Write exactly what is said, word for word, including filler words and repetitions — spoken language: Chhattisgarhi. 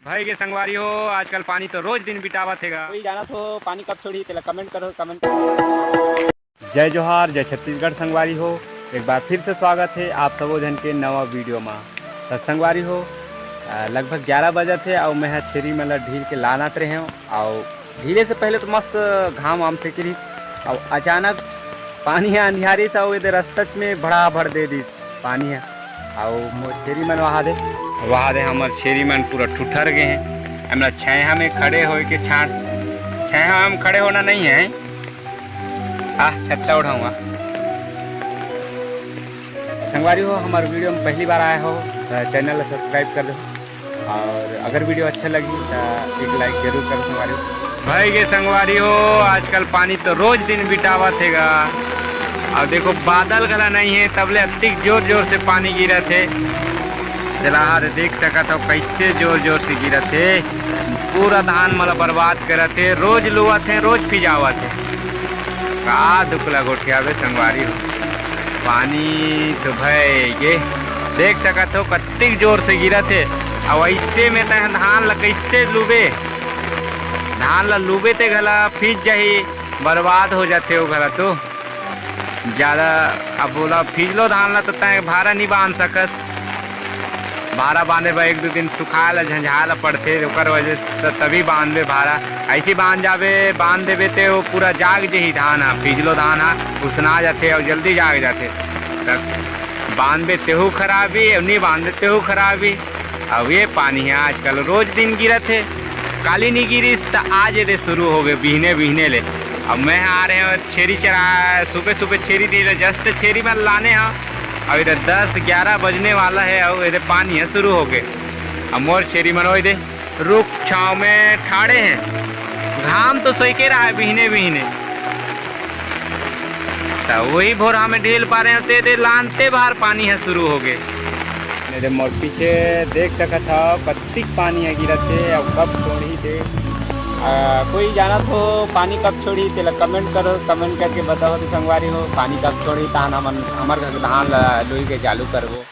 भाई के संगवारी हो, आजकल पानी तो रोज दिन बिटावत हे गा। कोई जानत हो पानी कब छोड़ही, तेला comment करो, comment करो। जय जोहार, जय छत्तीसगढ़ संगवारी हो, एक बार फिर से स्वागत हे आप सबो झन के नवा video मा। त संगवारी हो, अ, लगभग ग्यारह बजत हे अउ मैं ह छेरी मन ल ढील के लानत रेहेंव अउ ढीले से पहले तो मस्त घाम वाम सेके रहिस, अउ अचानक पानी ह अंधियारिस अउ एदे रस्तच में भड़ाभड़ दे दिस पानी ह। अउ मोर छेरी मन वहा दे, वहा दे हमर छेरी मन पूरा ठुठर गे हे। हमला छाया में खड़े होए के छांट, छाया में खड़े होना नहीं है। आ, छत्ता उठाऊंगा। संगवारी हो, हमर video में पहली बार आए हो तो channel ला subscribe कर दो, और अगर video अच्छा लगी तो एक like जरूर करो संगवारी हो। भाई के संगवारी हो, आजकल पानी तो रोज दिन बिटावत हे गा। अउ देखो, बादल घला नहीं है, तबले अतिक जोर जोर से पानी गिरत हे। चला, हा दे देख सकत हो, कैसे जोर जोर से गिरत हे। पूरा धान मन ला बर्बाद करत हे, रोज लुवत हे, रोज फिजावत हे। का दुख ला गोठियाबे संगवारी हो, पानी तो भय गे। देख सकत हो, कतिक जोर से गिरत हे। अउ ऐसे में तैं धान ला कैसे लुबे? धान ला लुबे ते घला फिज जाही, बर्बाद हो जाथे ओ घला तो। ज्यादा अब ओला फिजलो धान ला तो तैं भारा नी बांध सकस। भारा बांधे बर एक दू दिन सुखाए ला, झंझाए ला पड़थे, ओकर वजह से त-, तभी बांधबे भारा। ऐसे बांध जाबे, बांध देबे ते वो पूरा जाग जही धान हा, फिजलो धान हा, उसना जाथे अउ जल्दी जाग जाथे। त बांधबे तेहू खराबी, अउ नी बांधबे तेहू खराबी। अउ ये पानी हे आजकल रोज दिन गिरत हे, काली नी गिरिस त आज एदे शुरू हो गे बिहने बिहने ले। अब मैं आ रहे हंव छेरी चरा, सुबह सुबह छेरी दे just छेरी मन लाने हंव। अउ एदे दस ग्यारह बजने वाला हे अउ एदे पानी ह शुरू हो गे। अउ मोर छेरी मन ओदे रुख छांव में ठाड़े हे। घाम तो सोइके रहा हे बिहने बिहने, त वही भोरहा में ढील पारे हंव, ते दे लानते भार पानी ह शुरू हो गे। मेरे मोर पीछे देख सकत हव, कतिक पानी ह गिरत हे, अउ कब छोड़ही ते। आ, कोई जानत हो पानी कब छोड़ही, तेला comment करो, comment करके बताओ तो संगवारी हो, पानी कब छोड़ही, तहान हमन, हमर घर के धान ला लुई के चालू करबो।